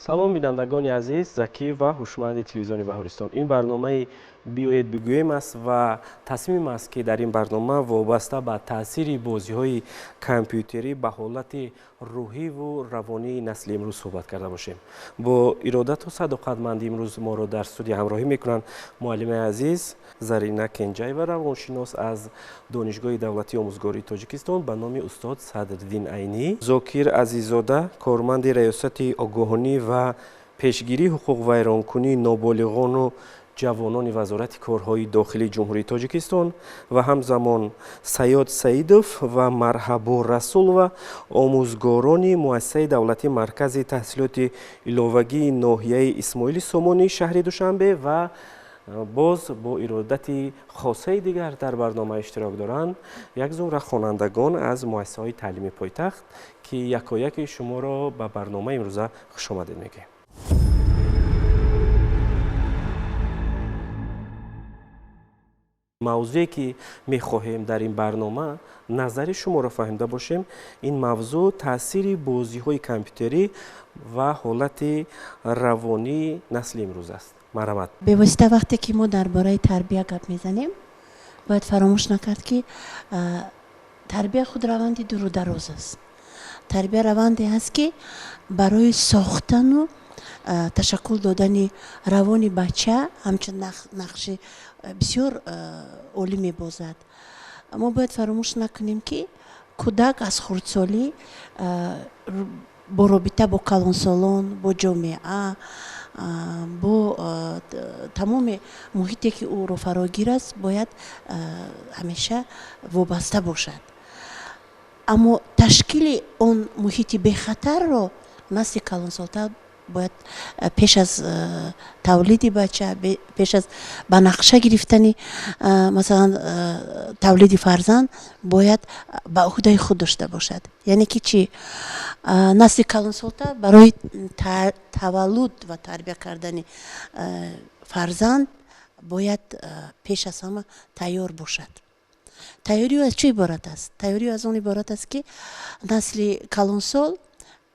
Салом, бинандагони азиз, закӣ ва ҳушманди телевизиони Баҳористон. Ин барномаи «Биёед бигӯем» аст ва тасмим аст, ки дар ин барнома вобаста ба таъсири бозиҳои компютерӣ ба ҳолати рӯҳиву равонии насли имрӯз суҳбат карда бошем. Бо иродату садоқатмандӣ имрӯз моро дар студия ҳамроҳӣ мекунанд муаллимаи азиз Зарина Кенҷаева, равоншинос аз Донишгоҳи давлатии омӯзгории Тоҷикистон ба номи устод Садриддин Айнӣ, Зокир Азиззода, корманди раёсати огоҳонӣ ва пешгирии ҳуқуқвайронкунии ноболиғону ҷавонони Вазорати корҳои дохилии Ҷумҳурии Тоҷикистон, ва ҳамзамон Саёд Саидов ва Марҳабо Расулова, омӯзгорони муассисаи давлатии Маркази таҳсилоти иловагии ноҳияи Исмоили Сомонии шаҳри Душанбе. Ва боз бо иродати хосаи дигар дар барнома иштирок доранд як зумра хонандагон аз муассисаҳои таълими пойтахт, ки якояки шуморо ба барномаи имрӯза хушомадед мегӯем. Мавзӯе, ки мехоҳем дар ин барнома назари шуморо фаҳмида бошем, ин мавзӯъ таъсири бозиҳои компютерӣ ва ҳолати равонии насли имрӯз аст. Марҳамат. Бевосита вақте ки мо дар бораи тарбия гап мезанем, бояд фаромӯш накард, ки тарбия худ раванди дуру дароз аст. Тарбия раванде аст, ки барои сохтану ташаккул додани равони бача ҳамчун нақши бисёр олӣ мебозад. Мо бояд фаромӯш накунем, ки кӯдак аз хурдсолӣ бо робита бо калонсолон, бо ҷомеа, бо тамоми муҳите, ки ӯро фарогир аст, бояд ҳамеша вобаста бошад. Аммо ташкили он муҳити бехатарро насли калонсолтар бояд пеш аз тавлиди бача, пеш аз ба нақша гирифтани, масалан, тавлиди фарзанд бояд ба ӯҳдаи худ дошта бошад. Яъне ки чӣ? Насли калонсолтар барои таваллуд ва тарбия кардани фарзанд бояд пеш аз ҳама тайёр бошад. Тайёриё аз чӣ иборат аст? Тайёриё аз он иборат аст, ки насли калонсол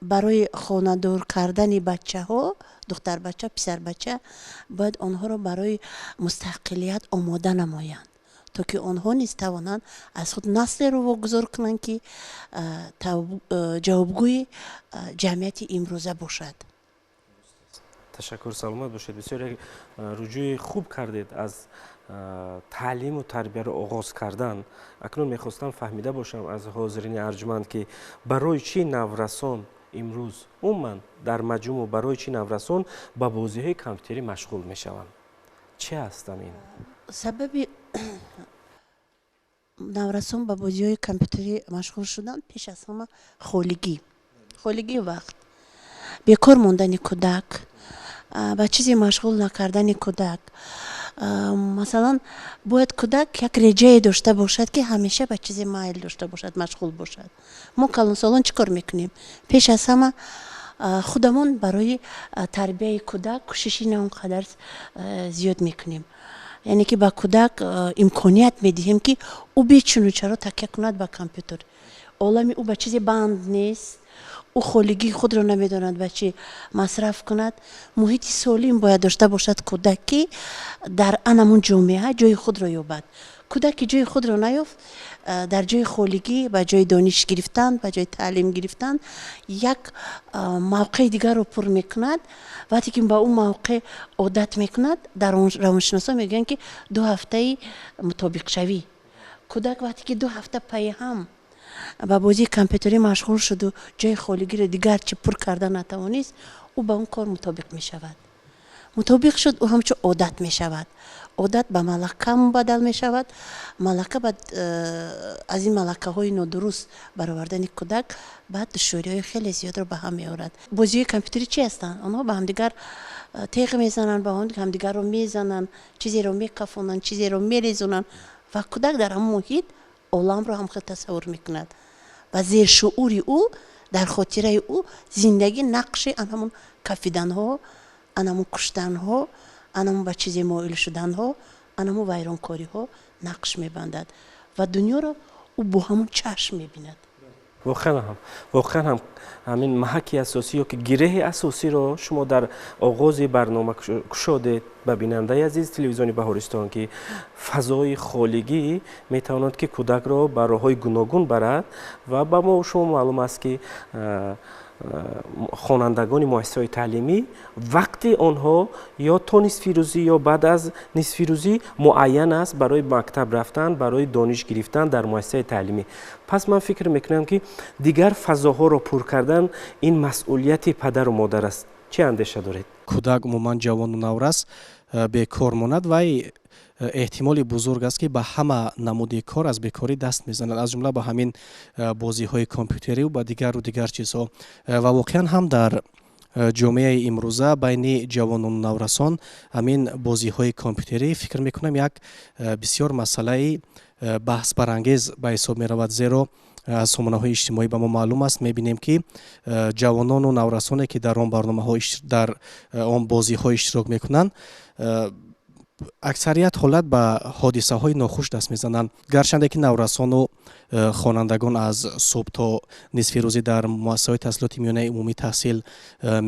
барои хонадор кардани бачаҳо, духтарбача, писарбача, бояд онҳоро барои мустақилият омода намоянд, то ки онҳо низ тавонанд аз худ наслеро вогузор кунанд, ки ҷавобгӯи ҷамъияти имрӯза бошад. Ташаккур, саломат бошед. Бисёр як рӯҷӯи хуб кардед аз таълиму тарбияро оғоз кардан. Акнун мехостам фаҳмида бошам аз ҳозирини арҷманд, ки барои чӣ наврасон имрӯз, умуман дар маҷмӯъ, барои чӣ наврасон ба бозиҳои компютерӣ машғул мешаванд? Чӣ ҳастам ин? Сабаби наврасон ба бозиҳои компютерӣ машғул шудан пеш аз ҳама холигӣ, холигии вақт, бекор мондани кӯдак, ба чизе машғул накардани кӯдак. Масалан, бояд кӯдак як реҷае дошта бошад, ки ҳамеша ба чизе майл дошта бошад, машғул бошад. Мо, калонсолон, чӣ кор мекунем? Пеш аз ҳама худамон барои тарбияи кӯдак кӯшиши на он қадар зиёд мекунем, яъне ки ба кӯдак имконият медиҳем, ки ӯ бечуну чаро такя кунад ба компютер. Олами ӯ ба чизе банд нест, ӯ холигии худро намедонад ба чӣ масраф кунад. Муҳити солим бояд дошта бошад кӯдак, ки дар анамун ҷомеа ҷои худро ёбад. Кӯдак ки ҷои худро наёфт, дар ҷои холигӣ ба ҷои дониш гирифтан, ба ҷои таълим гирифтан як мавқеи дигарро пур мекунад. Вақте ки ба ӯ мавқеъ одат мекунад, дар равоншиносо мегӯянд, ки 2 ҳафтаи мутобиқшавӣ. Кӯдак вақте ки 2 ҳафта пайҳам ба бозии компютерӣ машғул шуду ҷои холигиро дигар чӣ пур карда натавонист, ӯ ба он кор мутобиқ мешавад. Мутобиқ шуд, ӯ ҳамчун одат мешавад, одат ба малака мубаддал мешавад. Малака ба аз ин малакаҳои нодуруст баровардани кӯдак баъд душвориҳои хеле зиёдро ба ҳам меорад. Бозиҳои компютерӣ чӣ ҳастанд? Онҳо ба ҳамдигар теғ мезананд, ба ҳамдигарро мезананд, чизеро мекафонанд, чизеро мерезонанд ва кӯдак дар ҳамон муҳит оламро ҳам хел тасаввур мекунад ва зершуури ӯ, дар хотираи ӯ зиндагӣ нақши ан ҳамон кафиданҳо, ан ҳамон куштанҳо, ан ҳамон ба чизе моил шуданҳо, ан ҳамон вайронкориҳо нақш мебандад ва дунёро ӯ бо ҳамон чашм мебинад. Воқеан ҳам ҳамин маҳаки асосӣ ё ки гиреҳи асосиро шумо дар оғози барнома кушодед ба бинандаи азиз телевизиони Баҳористон, ки фазои холигӣ метавонад, ки кӯдакро ба роҳҳои гуногун барад. Ва ба мо шумо маълум аст, ки хонандагони муассисаҳои таълимӣ вақти онҳо ё то нисфирӯзӣ, ё баъд аз нисфирӯзӣ муайян аст барои мактаб рафтан, барои дониш гирифтан дар муассисаи таълимӣ. Пас ман фикр мекунам, ки дигар фазоҳоро пур кардан ин масъулияти падару модар аст. Чӣ андеша доред? Кӯдак, умуман ҷавону наврас бекор монад, вай эҳтимоли бузург аст, ки ба ҳама намуди кор аз бекорӣ даст мезанад, аз ҷумла ба ҳамин бозиҳои компютериву ба дигару дигар чизҳо. Ва воқеан ҳам дар ҷомеаи имрӯза байни ҷавонону наврасон ҳамин бозиҳои компютерӣ, фикр мекунам, як бисёр масъалаи баҳсбарангез ба ҳисоб меравад, зеро аз сомонаҳои иҷтимоӣ ба мо маълум аст, мебинем, ки ҷавонону наврасоне, ки дар он барномаҳо, дар он бозиҳо иштирок мекунанд, аксарият ҳолат ба ҳодисаҳои нохуш даст мезананд. Гарчанде ки наврасону хонандагон аз субҳ то нисфи рӯзӣ дар муассисаҳои таҳсилоти миёнаи умумӣ таҳсил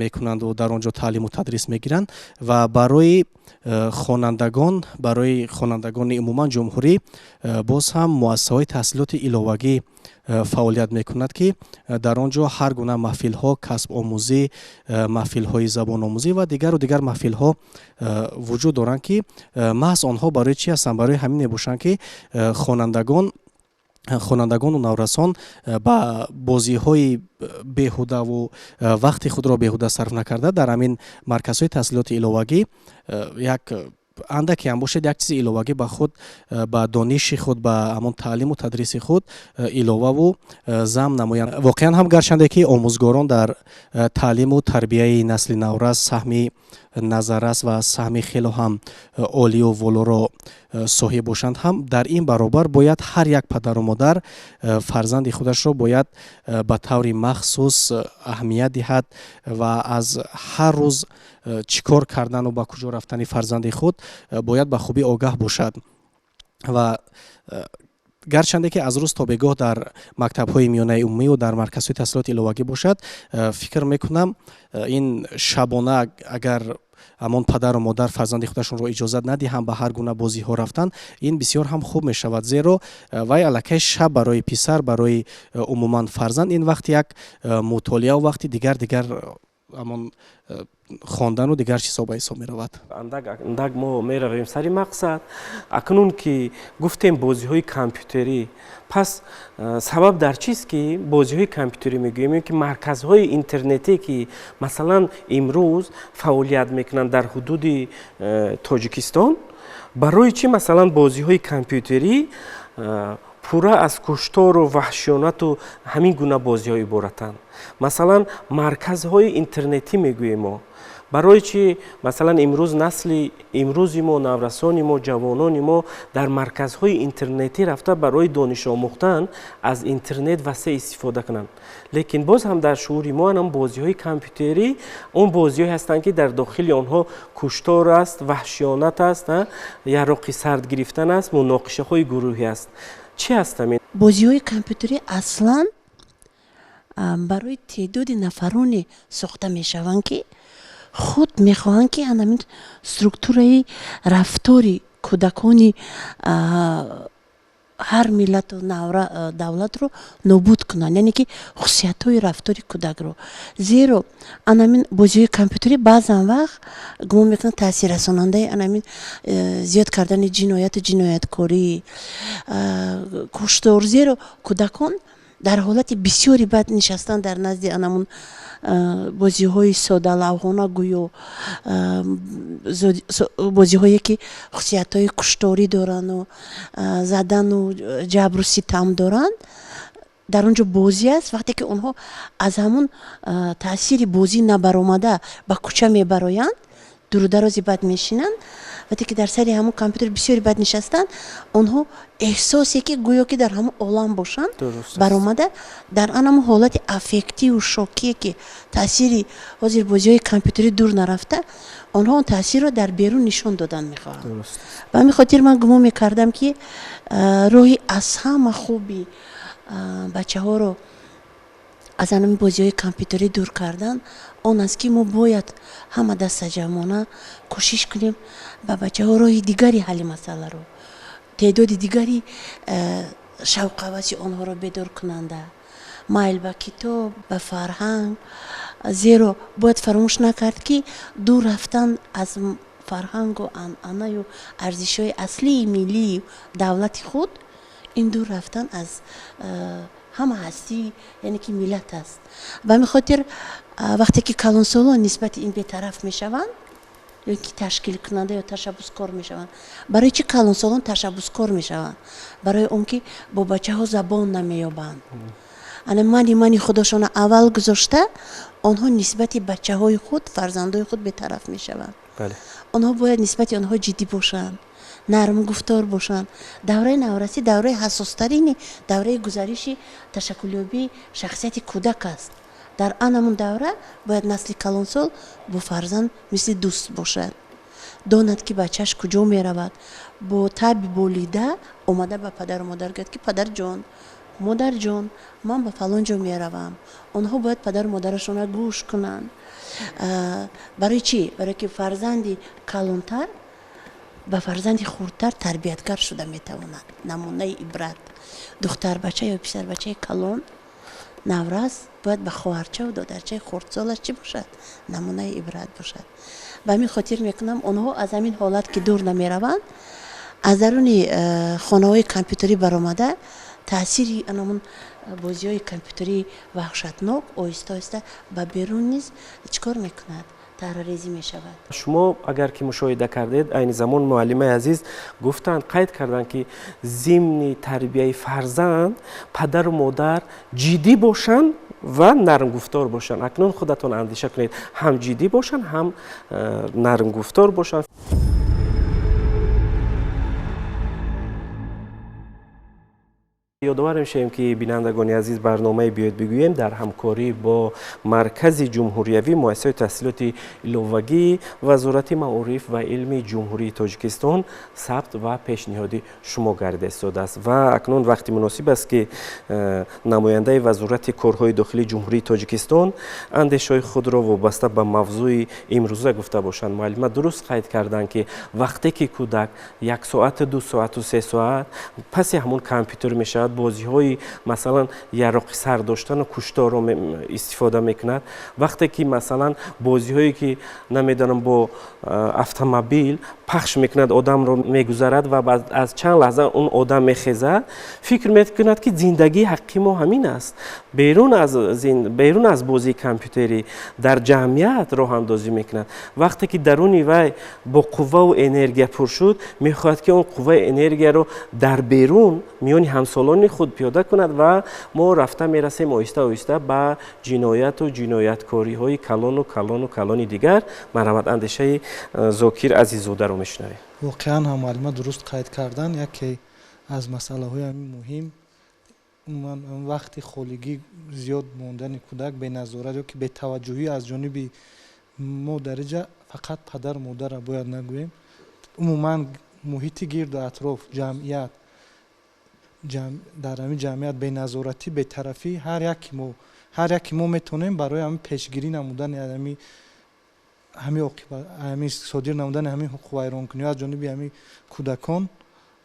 мекунанду дар он ҷо таълиму тадрис мегиранд ва барои хонандагони умуман ҷумҳурӣ боз ҳам муассисаҳои таҳсилоти иловагӣ фаъолият мекунад, ки дар он ҷо ҳар гуна маҳфилҳо, касбомӯзӣ, маҳфилҳои забономӯзӣ ва дигару дигар маҳфилҳо вуҷуд доранд, ки маҳз онҳо барои чӣ ҳастанд? Барои ҳамин мебошанд, ки хонандагону наврасон ба бозиҳои беҳудаву вақти худро беҳуда сарф накарда, дар ҳамин марказҳои таҳсилоти иловагӣ як андаке ҳам бошад, як чизи иловагӣ ба худ, ба дониши худ, ба ҳамон таълиму тадриси худ иловаву зам намоянд. Воқеан ҳам, гарчанде ки омӯзгорон дар таълиму тарбияи насли наврас саҳми назаррас ва саҳми хело ҳам олию волоро соҳиб бошанд ҳам, дар ин баробар бояд ҳар як падару модар фарзанди худашро бояд ба таври махсус аҳамият диҳад ва аз ҳар рӯз чӣ кор кардану ба куҷо рафтани фарзанди худ бояд ба хубӣ огаҳ бошад. Ва гарчанде ки аз рӯз то бегоҳ дар мактабҳои миёнаи умумиву дар марказҳои таҳсилоти иловагӣ бошад, фикр мекунам, ин шабона агар ҳамон падару модар фарзанди худашонро иҷозат надиҳанд ба ҳар гуна бозиҳо рафтан, ин бисёр ҳам хуб мешавад, зеро вай аллакай шаб барои писар, барои умуман фарзанд ин вақти як мутолиаву вақти дигар дигар ҳамон хондану дигар чизҳо ба ҳисоб меравад. Андак андак мо меравем сари мақсад. Акнун ки гуфтем бозиҳои компютерӣ, пас сабаб дар чист, ки бозиҳои компютерӣ мегӯем ё ки марказҳои интернетӣ, ки масалан имрӯз фаъолият мекунанд дар ҳудуди Тоҷикистон, барои чӣ масалан бозиҳои компютерӣ пурра аз куштору ваҳшиёнату ҳамин гуна бозиҳо иборатанд? Масалан, марказҳои интернетӣ мегӯем мо, барои чӣ масалан имрӯз насли имрӯзи мо, наврасони мо, ҷавонони мо дар марказҳои интернетӣ рафта, барои донишомӯхтан аз интернет васеъ истифода кунанд, лекин боз ҳам дар шуури мо анам бозиҳои компютерӣ он бозиҳое ҳастанд, ки дар дохили онҳо куштор аст, ваҳшиёнат аст, яроқи сард гирифтан аст, муноқишаҳои гурӯҳӣ аст? Чӣ аст ҳамин? Бозиҳои компютерӣ аслан барои теъдоди нафароне сохта мешаванд, ки худ мехоҳанд, ки ҳамин структураи рафтори кӯдакони ҳар миллату давлатро нобуд кунанд, яъне ки хусусиятҳои рафтори кӯдакро. Зеро анамин бозиҳои компютерӣ баъзан вақт гумон мекунанд, таъсиррасонандаи анамин зиёд кардани ҷинояту ҷинояткорӣ, куштор, зеро кӯдакон дар ҳолати бисёри бад нишастан дар назди анамун бозиҳои содалавҳона, гӯё бозиҳое, ки хусусиятҳои кушторӣ дорану задану ҷабру ситам доранд, дар он ҷо бозӣ аст. Вақте ки онҳо аз ҳамун таъсири бозӣ набаромада ба кӯча мебароянд, дуру дарози бад мешинанд, вақте ки дар сари ҳамун компютер бисёри бад нишастанд, онҳо эҳсосе, ки гӯё ки дар ҳамун олам бошанд, баромада, дар анамун ҳолати аффективу шокие, ки таъсири ҳозир бозиҳои компютерӣ дур нарафта, онҳо он таъсирро дар берун нишон додан мехоҳанд. Ба ҳамин хотир ман гумон мекардам, ки роҳи аз ҳама хуби бачаҳоро Аз ҳамин бозиҳои компютерӣ дур кардан он аст, ки мо бояд ҳама дастаҷамъона кӯшиш кунем ба бачаҳо роҳи дигари ҳалли масъаларо, теъдоди дигари шавқаваси онҳоро бедоркунанда, майл ба китоб, ба фарҳанг. Зеро бояд фаромӯш накард, ки дур рафтан аз фарҳангу анъанаю арзишҳои аслии миллии давлати худ, ин дур рафтан аз ҳама ҳастии, яъне ки миллат аст. Ба ҳамин хотир, вақте ки калонсолон нисбати ин бетараф мешаванд ё ки ташкилкунанда ё ташаббускор мешаванд. Барои чӣ калонсолон ташаббускор мешаванд? Барои он ки бо бачаҳо забон намеёбанд. Ана мани худошона аввал гузошта, онҳо нисбати бачаҳои худ, фарзандои худ бетараф мешаванд. Онҳо бояд нисбати онҳо ҷиддӣ бошанд, нармгуфтор бошанд. Давраи наврасӣ давраи ҳассостарини давраи гузариши ташаккулёбии шахсияти кӯдак аст. Дар анамун давра бояд насли калонсол бо фарзанд мисли дӯст бошад, донад, ки бачааш куҷо меравад, бо таби болида омада ба падару модар гӯяд, ки падарҷон, модарҷон, ман ба фалон ҷо меравам. Онҳо бояд падару модарашонро гӯш кунанд. Барои чӣ? Барое ки фарзанди калонтар ба фарзанди хурдтар тарбиятгар шуда метавонад, намунаи ибрат. Духтарбача ё писарбачаи калон, наврас бояд ба хоҳарчаву додарчаи хурдсолаш чӣ бошад? Намунаи ибрат бошад. Ба ҳамин хотир мекунам, онҳо аз ҳамин ҳолат ки дур намераванд, аз даруни хонаҳои компютерӣ баромада, таъсири анамун бозиҳои компютерии ваҳшатнок оҳиста оҳиста ба берун низ чӣ кор мекунад? Таррезӣ мешавад. Шумо агар ки мушоҳида кардед, айни замон муаллимаи азиз гуфтанд, қайд карданд, ки зимни тарбияи фарзанд падару модар ҷиддӣ бошанд ва нармгуфтор бошанд. Акнун худатон андеша кунед, ҳам ҷиддӣ бошанд, ҳам нармгуфтор бошанд. Ёдовар мешавем, ки бинандагони азиз, барномаи «Биёед бигӯем» дар ҳамкорӣ бо Маркази ҷумҳуриявӣ муассисаи таҳсилоти иловагии Вазорати маориф ва илми Ҷумҳурии Тоҷикистон сабт ва пешниҳоди шумо гардида истодааст. Ва акнун вақти муносиб аст, ки намояндаи Вазорати корҳои дохилии Ҷумҳурии Тоҷикистон андешаҳои худро вобаста ба мавзӯи имрӯза гуфта бошанд. Муаллима дуруст қайд карданд, ки вақте ки кӯдак 1 соату, 2 соату, 3 соат паси ҳамун компютер мешавад, бозиҳои, масалан, яроқи сар доштану кушторро истифода мекунад, вақте ки, масалан, бозиҳое ки, намедонам, бо автомобил пахш мекунад, одамро мегузарад ва баъд аз чанд лаҳза он одам мехезад, фикр мекунад, ки зиндагии ҳақиқи мо ҳамин аст. Берун аз бозии компютерӣ дар ҷамъият роҳандозӣ мекунад. Вақте ки даруни вай бо қувваву энергия пур шуд, мехоҳад, ки он қувваи энергияро дар берун миёни ҳамсолони худ пиёда кунад ва мо рафта мерасем оҳиста оҳиста ба ҷинояту ҷинояткориҳои калону калону калони дигар. Марҳамат, андешаи Зокир Азиззодаро мешунавем. Воқеан ҳам муаллима дуруст қайд кардан. Яке аз масъалаҳои ҳамин муҳим, умуман, вақти холигӣ зиёд мондани кӯдак беназорат ё ки бетаваҷҷӯҳӣ аз ҷониби мо. Дар инҷа фақат падару модарро бояд нагӯем, умуман муҳити гирду атроф, ҷамъият. Дар ҳамин ҷамъият беназоратӣ, бетарафӣ ҳар яки мо метавонем барои ҳамин пешгирӣ намудани ҳамин содир намудани ҳамин ҳуқуқвайронкуниҳо аз ҷониби ҳамин кӯдакон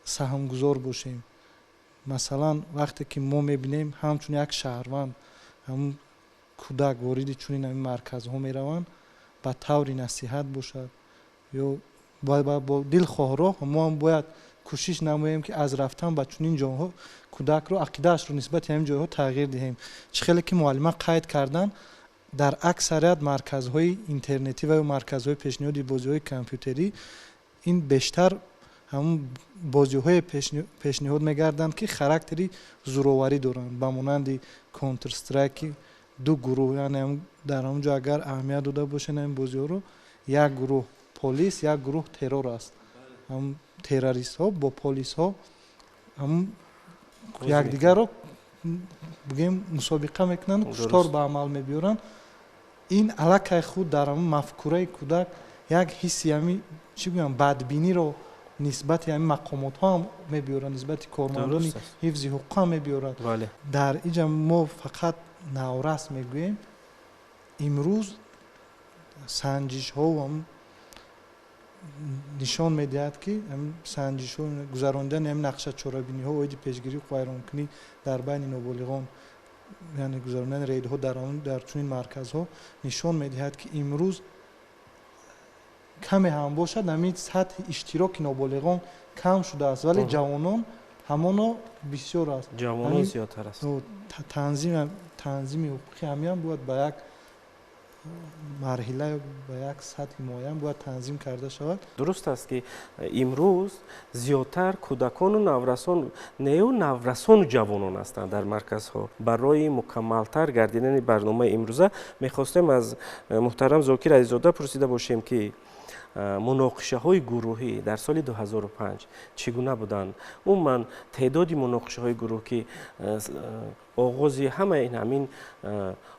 саҳмгузор бошем. Масалан, вақте ки мо мебинем, ҳамчун як шаҳрванд, ҳамун кӯдак вориди чунин ҳамин марказҳо мераванд, ба таври насиҳат бошад ё бо дилхоҳ роҳ, мо ҳам бояд кӯшиш намоем, ки аз рафтан ба чунин ҷойҳо кӯдакро, ақидаашро нисбати ҳамин ҷойҳо тағйир диҳем. Чӣ хеле ки муаллима қайд карданд, дар аксарият марказҳои интернетӣ ва ё марказҳои пешниҳоди бозиҳои компютерӣ ин бештар ҳамун бозиҳое пешниҳод мегарданд, ки характери зӯроварӣ доранд, ба монанди Контр Страйк, ки ду гурӯҳ, яъне дар ҳамон ҷо агар аҳамият дода бошед, ҳамин бозиҳоро як гурӯҳ полис, як гурӯҳ террор аст. Ҳамун террористҳо бо полисҳо ҳамун якдигарро, бигӯем, мусобиқа мекунанд, куштор ба амал мебиёранд. Ин аллакай худ дар ҳамун мафкураи кӯдак як ҳисси ҳами, чӣ гӯям, бадбиниро нисбати ҳамин мақомотҳо ҳам мебиёрад, нисбати кормандони ҳифзи ҳуқуқ ҳам мебиёрад. Дар инҷа мо фақат наврас мегӯем, имрӯз санҷишҳо нишон медиҳад, ки санҷишҳо гузарондани ҳамин нақша чорабиниҳо оиди пешгирии ҳуқуқвайронкунӣ дар байни ноболиғон, яъне гузарондани рейдҳо дар чунин марказҳо нишон медиҳад, ки имрӯз каме ҳам бошад ҳамин сатҳи иштироки ноболиғон кам шудааст, вале ҷавонон ҳамоно бисёр аст. Ҷавонон зиёдтар аст. Танзими ҳуқуқи ҳамиам бояд ба як марҳила ё ба як сатҳи муайян бояд танзим карда шавад. Дуруст аст, ки имрӯз зиёдтар кӯдакону наврасон, нею наврасону ҷавонон ҳастанд дар марказҳо. Барои мукаммалтар гардидани барномаи имрӯза мехостем аз муҳтарам Зокир Азиззода пурсида бошем, ки муноқишаҳои гурӯҳӣ дар соли 2005 чӣ гуна буданд? Умуман теъдоди муноқишаҳои гурӯҳ, ки оғози ҳамаи ин ҳамин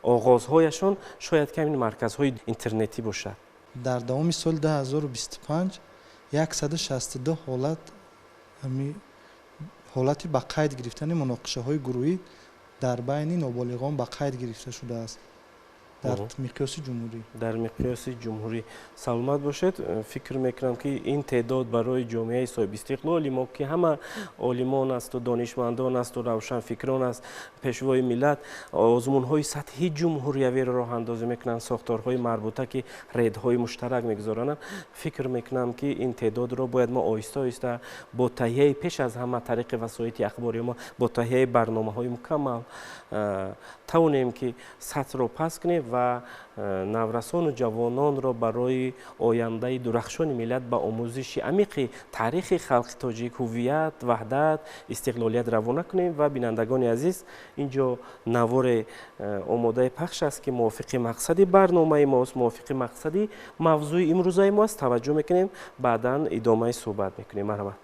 оғозҳояшон шояд ки ҳамин марказҳои интернетӣ бошад. Дар давоми соли 2025 162 ҳолат ҳолати ба қайд гирифтани муноқишаҳои гурӯҳӣ дар байни ноболиғон ба қайд гирифта шудааст. Дар миқёси ҷумҳурӣ. Дар миқёси ҷумҳурӣ. Саломат бошед. Фикр мекунам, ки ин теъдод барои ҷомеаи соҳибистиқлоли мо, ки ҳама олимон асту донишмандон асту равшанфикрон аст, пешвои миллат озмунҳои сатҳи ҷумҳуриявиро роҳандозӣ мекунанд, сохторҳои марбута, ки рейдҳои муштарак мегузаронанд. Фикр мекунам, ки ин теъдодро бояд мо оҳиста оҳиста бо таҳияи пеш аз ҳама тариқи васоити ахбори мо, бо таҳияи барномаҳои мукаммал тавонем, ки сатҳро паст кунем ва наврасону ҷавононро барои ояндаи дурахшони миллат ба омӯзиши амиқи таърихи халқи тоҷик, ҳуввият, ваҳдат, истиқлолият равона кунем. Ва бинандагони азиз, ин ҷо наворе омодаи пахш аст, ки мувофиқи мақсади барномаи мост, мувофиқи мақсади мавзӯи имрӯзаи мо аст. Таваҷҷӯҳ мекунем, баъдан идомаи суҳбат мекунем. Марҳамат.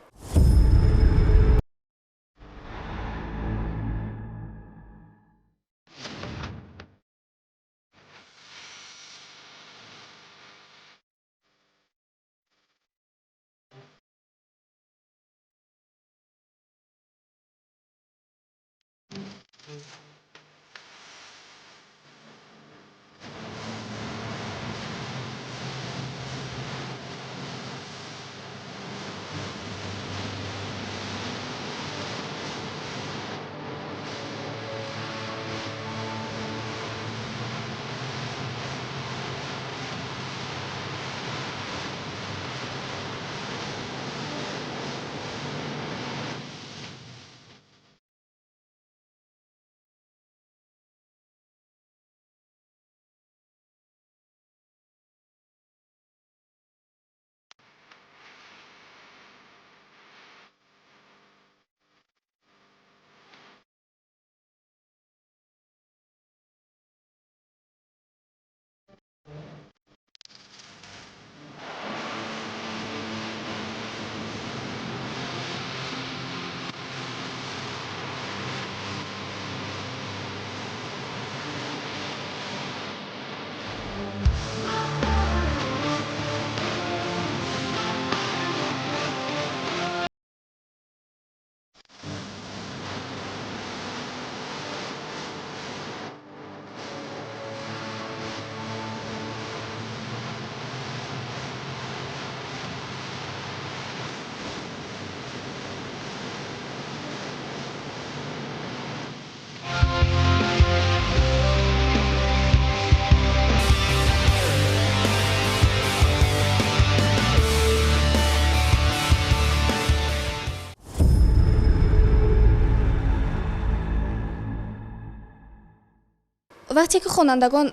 Вақте ки хонандагон,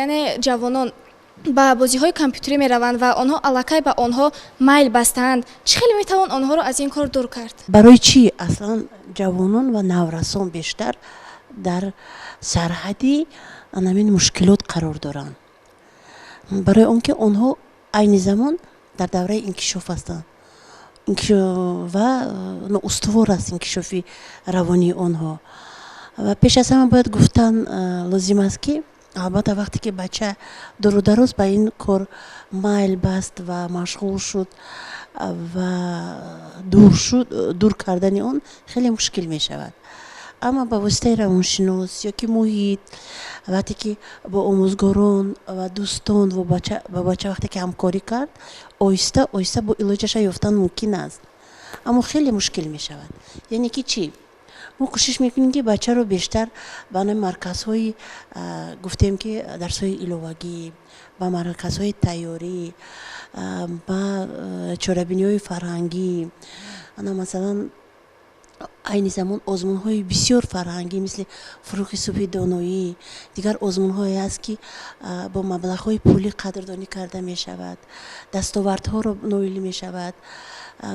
яъне ҷавонон ба бозиҳои компютерӣ мераванд ва онҳо аллакай ба онҳо майл бастаанд, чӣ хеле метавон онҳоро аз ин кор дур кард? Барои чӣ аслан ҷавонон ва наврасон бештар дар сарҳади ҳамин мушкилот қарор доранд? Барои он ки онҳо айни замон дар давраи инкишоф ҳастанд ва устувор аст инкишофи равонии онҳо. Ва пеш аз ҳама бояд гуфтан лозим аст, ки албатта вақте ки бача дуру дароз ба ин кор майл баст ва машғул шуд ва дур шуд, дур кардани он хеле мушкил мешавад. Аммо ба воситаи равоншинос ё ки муҳит, вақте ки бо омӯзгорон ва дӯстон ба бача вақте ки ҳамкорӣ кард, оҳиста оҳиста бо илоҷаша ёфтан мумкин аст, аммо хеле мушкил мешавад. Яъне ки чӣ? Мо кӯшиш мекунем, ки бачаро бештар ба марказҳои, гуфтем ки, дарсҳои иловагӣ, ба марказҳои тайёрӣ, ба чорабиниҳои фарҳангӣ. Ана, масалан, айни замон озмунҳои бисёр фарҳангӣ, мисли «Фурӯғи субҳи доноӣ», дигар озмунҳое аст, ки бо маблағҳои пулӣ қадрдонӣ карда мешавад, дастовардҳоро ноил мешавад.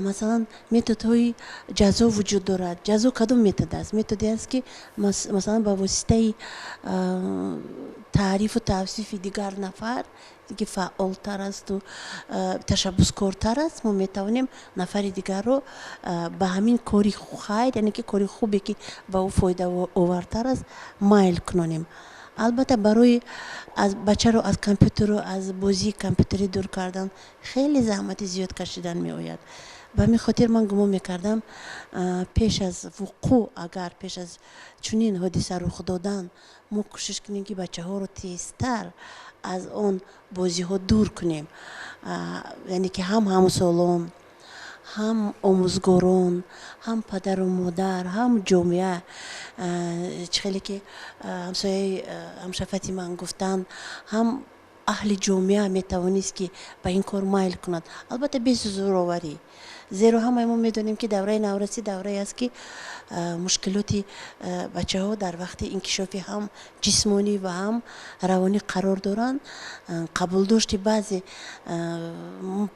Масалан, методҳои ҷазо вуҷуд дорад. Ҷазо кадом метод аст? Методе аст, ки масалан, ба воситаи таърифу тавсифи дигар нафар, ки фаъолтар асту ташаббускортар аст, мо метавонем нафари дигарро ба ҳамин кори хайр, яъне ки кори хубе, ки ба ӯ фоидаовартар аст, майл кунонем. Албатта, барои бачаро аз компютеру аз бозии компютерӣ дур кардан хеле заҳмати зиёд кашидан меояд. Ба ҳамин хотир ман гумон мекардам, пеш аз вуқӯъ, агар пеш аз чунин ҳодиса рух додан мо кӯшиш кунем, ки бачаҳоро тезтар аз он бозиҳо дур кунем, яъне ки ҳам ҳамсолон, ҳам омӯзгорон, ҳам падару модар, ҳам ҷомеа, чӣ хеле ки ҳамсояи ҳамшафати ман гуфтанд, ҳам аҳли ҷомеа метавонист, ки ба ин кор майл кунад, албатта бе зӯроварӣ, зеро ҳамаи мо медонем, ки давраи наврасӣ даврае аст, ки мушкилоти бачаҳо дар вақти инкишофи ҳам ҷисмонӣ ва ҳам равонӣ қарор доранд. Қабулдошти баъзе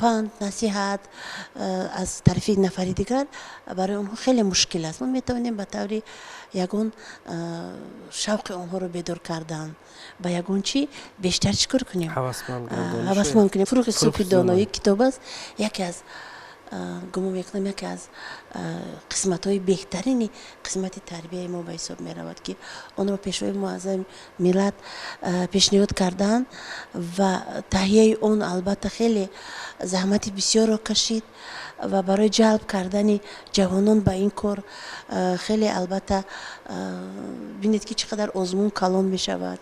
панд насиҳат аз тарафи нафари дигар барои онҳо хеле мушкил аст. Мо метавонем ба таври ягон шавқи онҳоро бедор кардан, ба ягон чӣ бештар чӣ кор кунем, ҳавасманд кунем. «Фурӯғи субҳи доноӣ» китоб аст, яке аз, гумон мекунам, яке аз қисматҳои беҳтарини қисмати тарбияи мо ба ҳисоб меравад, ки онро Пешвои муаззами миллат пешниҳод карданд ва таҳияи он, албатта, хеле заҳмати бисёрро кашид ва барои ҷалб кардани ҷавонон ба ин кор хеле, албатта, бинед, ки чӣ қадар озмун калон мешавад,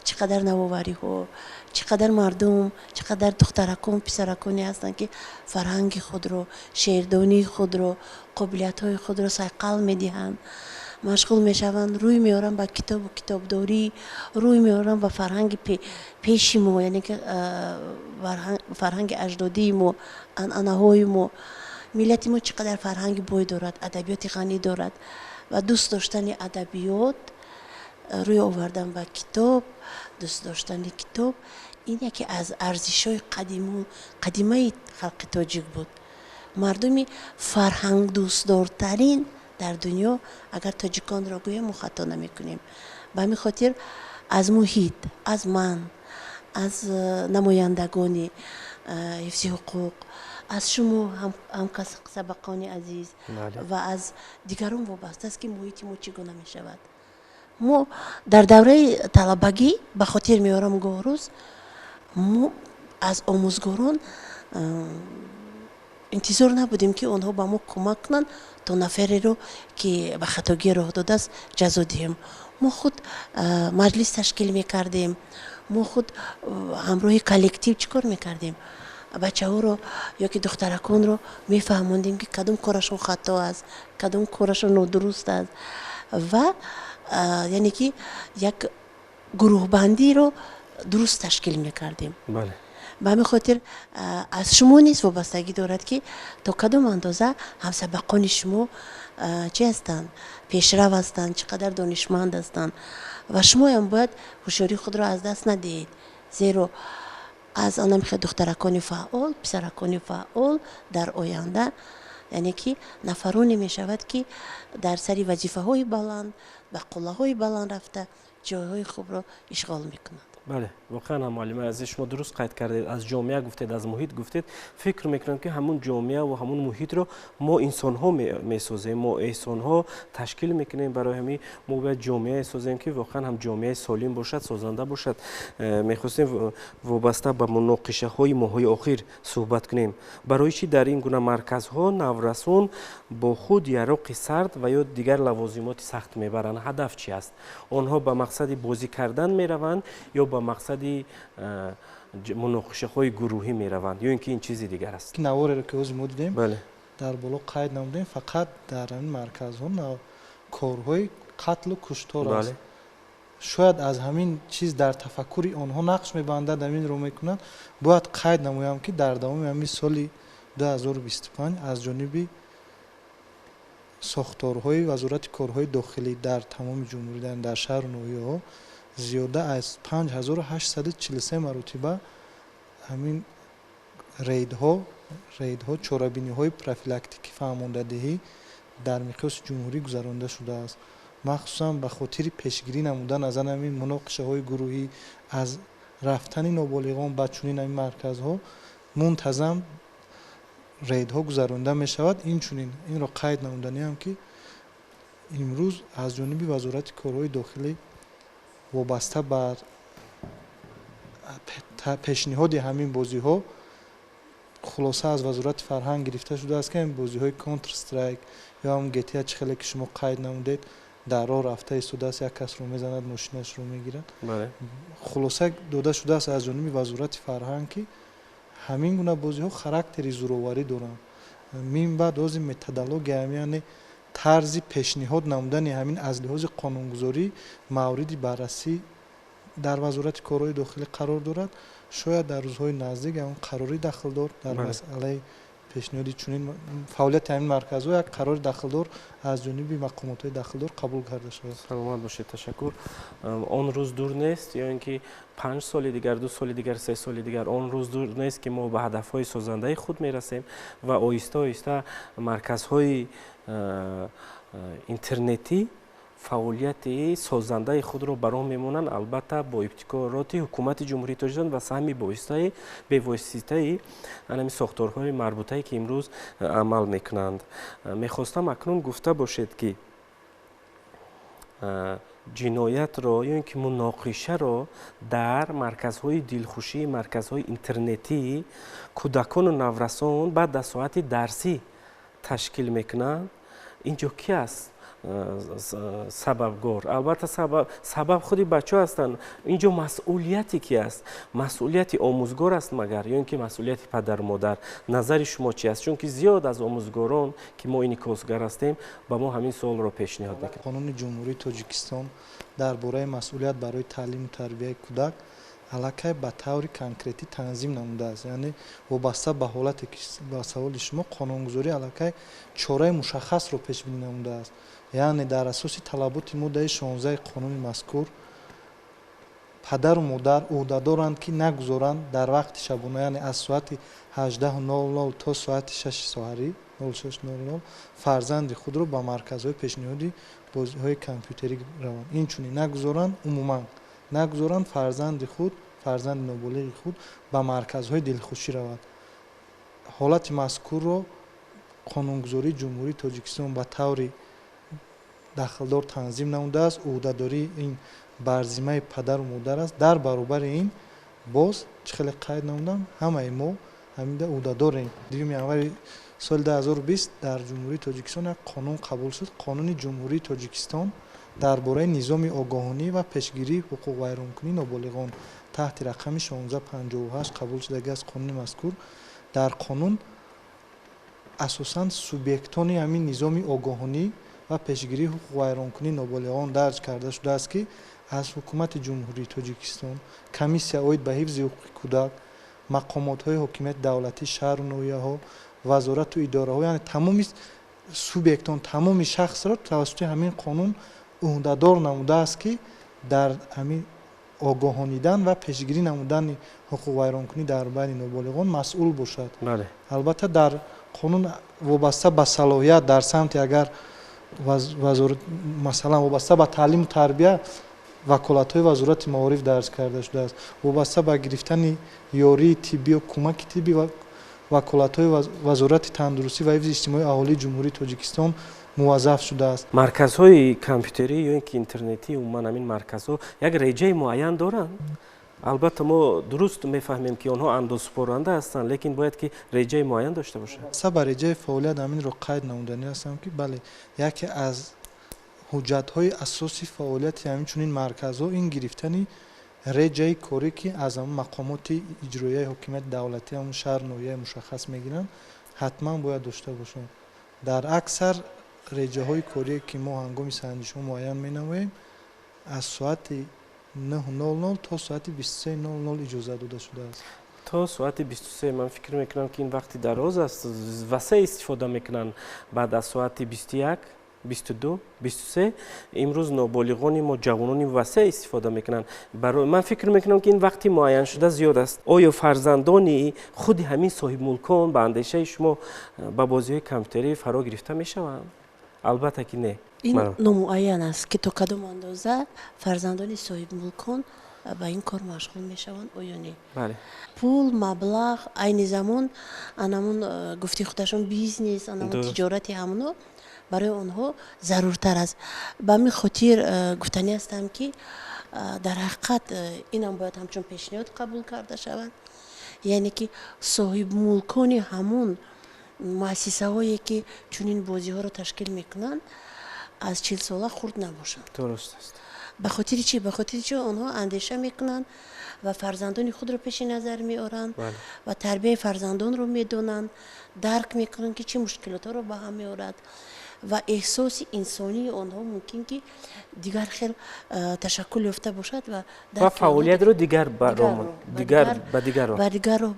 чӣ қадар навовариҳо, чӣ қадар мардум, чӣ қадар духтаракон, писараконе ҳастанд, ки фарҳанги худро, шеърдонии худро, қобилиятҳои худро сайқал медиҳанд, машғул мешаванд, рӯй меоранд ба китобу китобдорӣ, рӯй меоранд ба фарҳанги пеши мо, яъне ки фарҳанги аҷдодии мо, анъанаҳои мо. Миллати мо чӣ қадар фарҳанги бой дорад, адабиёти ғанӣ дорад ва дӯст доштани адабиёт, рӯй овардан ба китоб, дӯст доштани китоб ин яке аз арзишҳои қадимаи халқи тоҷик буд. Мардуми фарҳангдӯстдортарин дар дунё агар тоҷиконро гӯем, мо хато намекунем. Ба ҳамин хотир аз муҳит, аз ман, аз намояндагони ҳифзи ҳуқуқ, аз шумо, ҳамкасабақони азиз, ва аз дигарон вобаста аст, ки муҳити мо чӣ гуна мешавад. Мо дар давраи талабагӣ, ба хотир меорам, гоҳрӯз мо аз омӯзгорон интизор набудем, ки онҳо ба мо кӯмак кунанд, то нафареро, ки ба хатогӣ роҳ додааст, ҷазо диҳем. Мо худ маҷлис ташкил мекардем, мо худ ҳамроҳи коллектив чӣ кор мекардем? Бачаҳоро ё ки духтараконро мефаҳмондем, ки кадом корашон хато аст, кадом корашон нодуруст аст, ва яъне ки як гурӯҳбандиро дуруст ташкил мекардем. Ба ҳамин хотир аз шумо низ вобастагӣ дорад, ки то кадом андоза ҳамсабақони шумо чӣ ҳастанд, пешрав ҳастанд, чӣ қадар донишманд ҳастанд, ва шумоям бояд ҳушёрии худро аз даст надиҳед, зеро аз анамихел духтаракони фаъол, писаракони фаъол дар оянда, яъне ки, нафароне мешавад, ки дар сари вазифаҳои баланд, ба қуллаҳои баланд рафта, ҷойҳои хубро ишғол мекунанд. Бале, воқеан ҳам, муаллимаи азиз, шумо дуруст қайд кардед, аз ҷомеа гуфтед, аз муҳит гуфтед. Фикр мекунам, ки ҳамун ҷомеа ва ҳамун муҳитро мо инсонҳо месозем, мо инсонҳо ташкил мекунем. Барои ҳамин мо бояд ҷомеае созем, ки воқеан ҳам ҷомеаи солим бошад, созанда бошад. Мехостем вобаста ба муноқишаҳои моҳҳои охир суҳбат кунем. Барои чӣ дар ин гуна марказҳо наврасон бо худ яроқи сард ва ё дигар лавозимоти сахт мебаранд? Ҳадаф чи аст? Онҳо ба мақсади бозӣ кардан мераванд ё ба мақсади муноқишаҳои гурӯҳӣ мераванд, ё ин ки ин чизи дигар аст? Навореро, ки ҳозир мо дидем, дар боло қайд намудем, фақат дар ҳамин марказҳо корҳои қатлу куштор аст. Шояд аз ҳамин чиз дар тафаккури онҳо нақш мебандад, ҳаминро мекунанд. Бояд қайд намоям, ки дар давоми ҳамин соли 2025 аз ҷониби сохторҳои Вазорати корҳои дохилӣ дар тамоми ҷумҳурӣ, дар шаҳру ноҳияҳо зиёда аз 5843 маротиба ҳамин рейдҳо, чорабиниҳои профилактикӣ, фаҳмондадиҳӣ дар миқёси ҷумҳурӣ гузаронида шудааст. Махсусан ба хотири пешгирӣ намудан аз ҳамин муноқишаҳои гурӯҳӣ, аз рафтани ноболиғон ба чунин ҳамин марказҳо мунтазам рейдҳо гузаронида мешавад. Инчунин инро қайд намуданиам, ки имрӯз аз ҷониби Вазорати корҳои дохилӣ вобаста ба пешниҳоди ҳамин бозиҳо хулоса аз Вазорати фарҳанг гирифта шудааст, ки ҳамин бозиҳои Counter Strike ё ҳам GTA, чӣ хеле ки шумо қайд намудед, дар роҳ рафта истодааст, як касро мезанад, мошинашро мегирад. Хулоса дода шудааст аз ҷониби Вазорати фарҳанг, ки ҳамин гуна бозиҳо характери зӯроварӣ доранд. Мин баъд ҳозир методология, яъне тарзи пешниҳод намудани ҳамин аз лиҳози қонунгузорӣ мавриди баррасӣ дар Вазорати корҳои дохилӣ қарор дорад. Шояд дар рӯзҳои наздик ҳамон қарори дахлдор дар масъалаи пешниҳоди чунин фаъолияти ҳамин марказҳо як қарори дахлдор аз ҷониби мақомотҳои дахлдор қабул карда шавад. Саломат бошед, ташаккур. Он рӯз дур нест, ё ин ки 5 соли дигар, 2 соли дигар, 3 соли дигар, он рӯз дур нест, ки мо ба ҳадафҳои созандаи худ мерасем ва оҳиста оҳиста марказҳои интернетӣ фаъолияти созандаи худро ба роҳ мемонанд, албатта бо ибтикороти ҳукумати Ҷумҳурии Тоҷикистон ва саҳми боистаи бевоситаи ҳамин сохторҳои марбутае, ки имрӯз амал мекунанд. Мехостам акнун гуфта бошед, ки ҷиноятро ё ин ки муноқишаро дар марказҳои дилхушӣ, марказҳои интернетӣ кӯдакону наврасон баъд аз соати дарсӣ ташкил мекунанд. Ин ҷо ки аст сабабгор? Албатта, сабаб худи бачаҳо ҳастанд. Ин ҷо масъулияти ки аст? Масъулияти омӯзгор аст магар ё ин ки масъулияти падару модар? Назари шумо чи аст? Чунки зиёд аз омӯзгорон, ки мо инъикосгар ҳастем, ба мо ҳамин суолро пешниҳод мекунанд. Қонуни Ҷумҳурии Тоҷикистон дар бораи масъулият барои таълиму тарбияи кӯдак аллакай ба таври конкретӣ танзим намудааст. Яъне вобаста ба ҳолате, ки ба саволи шумо, қонунгузорӣ аллакай чораи мушаххасро пешбинӣ намудааст. Яъне дар асоси талаботи моддаи 16 қонуни мазкур падару модар ӯҳдадоранд, ки нагузоранд дар вақти шабона, яъне аз соати 18:00 то соати 6 соҳарӣ, 06:00, фарзанди худро ба марказҳои пешниҳоди бозиҳои компютерӣ раванд. Инчунин нагузоранд, умуман нагузоранд фарзанди худ, фарзанди ноболиғи худ ба марказҳои дилхушӣ равад. Ҳолати мазкурро қонунгузории Ҷумҳурии Тоҷикистон ба таври дахлдор танзим намудааст. Ӯҳдадории ин бар зиммаи падару модар аст. Дар баробари ин боз, чӣ хеле қайд намудам, ҳамаи мо ҳаминда ӯҳдадорем. 2 январи соли 2020 дар Ҷумҳурии Тоҷикистон як қонун қабул шуд, Қонуни Ҷумҳурии Тоҷикистон дар бораи низоми огоҳонӣ ва пешгирии ҳуқуқвайронкунии ноболиғон таҳти рақами 1658 қабул шудагӣ аз қонуни мазкур. Дар қонун асосан субъектони ҳамин низоми огоҳонӣ ва пешгирии ҳуқуқвайронкунии ноболиғон дарҷ карда шудааст, ки аз Ҳукумати Ҷумҳурии Тоҷикистон, Комиссия оид ба ҳифзи ҳуқуқи кӯдак, мақомотҳои ҳокимияти давлатӣ, шаҳру ноҳияҳо, вазорату идораҳо, яъне тамоми субъектон, тамоми шахсро тавассути ҳамин қонун ӯҳдадор намудааст, ки дар ҳамин огоҳонидан ва пешгирӣ намудани ҳуқуқвайронкунӣ дар байни ноболиғон масъул бошад. Албатта, дар қонун вобаста ба салоҳият дар самти агар вазорат, масалан, вобаста ба таълиму тарбия Ваколатҳои Вазорати маориф дарҷ карда шудааст. Вобаста ба гирифтани ёрии тиббӣ ё кӯмаки тиббӣ ваколатҳои Вазорати тандурустӣ ва ҳифзи иҷтимоии аҳолии Ҷумҳурии Тоҷикистон муваззаф шудааст. Марказҳои компютерӣ ё ин ки интернетӣ, умуман ҳамин марказҳо як реҷаи муайян доранд? Албатта, мо дуруст мефаҳмем, ки онҳо андозсупоранда ҳастанд, лекин бояд ки реҷаи муайян дошта бошанд. Ба реҷаи фаъолият ҳаминро қайд намуданӣ ҳастам, ки бале, яке аз ҳуҷҷатҳои асоси фаъолияти ҳамин чунин марказҳо ин гирифтани реҷаи корӣ, ки аз ҳамон мақомоти иҷроияи ҳокимияти давлатӣ ҳамон шаҳр, ноҳияи мушаххас мегиранд, ҳатман бояд дошта бошанд. Дар аксар реҷаҳои корие, ки мо ҳангоми санҷишҳо муайян менамоем, аз соати 9:00 то соати 23:00 иҷоза дода шудааст. То соати 23. Ман фикр мекунам, ки ин вақти дароз аст, васеъ истифода мекунанд. Баъд аз соати 21, 22, 23 имрӯз ноболиғони мо, ҷавонони васеъ истифода мекунанд. Ман фикр мекунам, ки ин вақти муайяншуда зиёд аст. Оё фарзандони худи ҳамин соҳибмулкон, ба андешаи шумо, ба бозиҳои компютерӣ фаро гирифта мешаванд? Албатта ки не. Ин номуайян аст, ки то кадом андоза фарзандони соҳибмулкон ба ин кор машғул мешаванд оё не. Пул, маблағ, айни замон анамун гуфти худашон бизнес, анамун тиҷорати ҳамоно барои онҳо заруртар аст. Ба ҳамин хотир гуфтанӣ ҳастам, ки дар ҳақиқат инам бояд ҳамчун пешниҳод қабул карда шавад, яъне ки соҳибмулкони ҳамун муассисаҳое, ки чунин бозиҳоро ташкил мекунанд, аз 40сола хурд набошанд. Дуруст аст. Ба хотири чӣ? Ба хотири чӣ онҳо андеша мекунанд ва фарзандони худро пеши назар меоранд ва тарбияи фарзандонро медонанд, дарк мекунанд, ки чӣ мушкилотҳоро ба ҳам меорад, ва эҳсоси инсонии онҳо мумкин ки дигар хел ташаккул ёфта бошад ва ва фаъолиятро дигар ба дигар ба дигар роҳ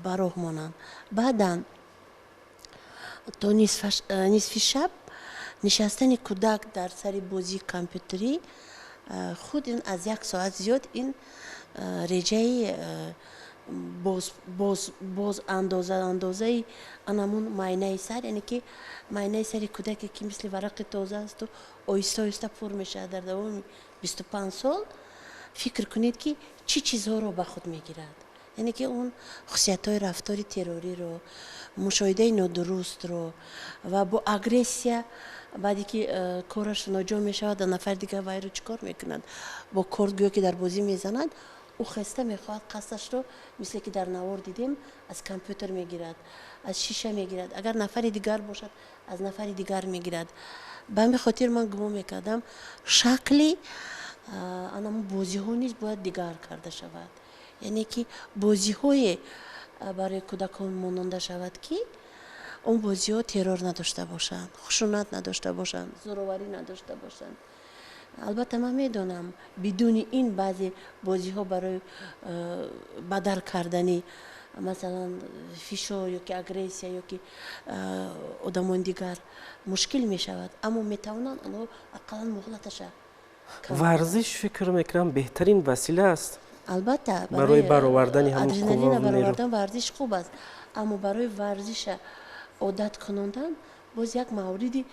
ба роҳ монанд. Баъдан то нисфи шаб нишастани кӯдак дар сари бозии компютерӣ худ ин аз як соат зиёд, ин реҷаи боз андозаи анамун майнаи сар, яъне ки майнаи сари кӯдаке, ки мисли варақи тоза асту оҳиста оҳиста пур мешавад дар давоми 25 сол, фикр кунед, ки чӣ чизҳоро ба худ мегирад, яъне ки он хусусиятҳои рафтори террориро, мушоҳидаи нодурустро ва бо агрессия, баъде ки кораш ноҷо мешавад, нафари дигар вайро чӣ кор мекунад? Бо корд гӯё ки дар бозӣ мезанад. Ӯ хеста мехоҳад қасдашро, мисле ки дар навор дидем, аз компютер мегирад, аз шиша мегирад, агар нафари дигар бошад, аз нафари дигар мегирад. Ба ҳамин хотир ман гумон мекардам, шакли анамун бозиҳо низ бояд дигар карда шавад, яъне ки бозиҳое барои кӯдакон мононда шавад, ки он бозиҳо террор надошта бошанд, хушунат надошта бошанд, зӯроварӣ надошта бошанд. Албатта, ман медонам, бидуни ин баъзе бозиҳо барои бадар кардани, масалан, фишор ё ки агрессия ё ки одамони дигар мушкил мешавад, аммо метавонанд онҳо ақаллан муҳлаташа Варзиш, фикр мекунам, беҳтарин васила аст. Албатта. Барои баровардани ҳамун адреналина баровардан варзиш хуб аст, аммо барои варзиша одат кунондан боз як мавриди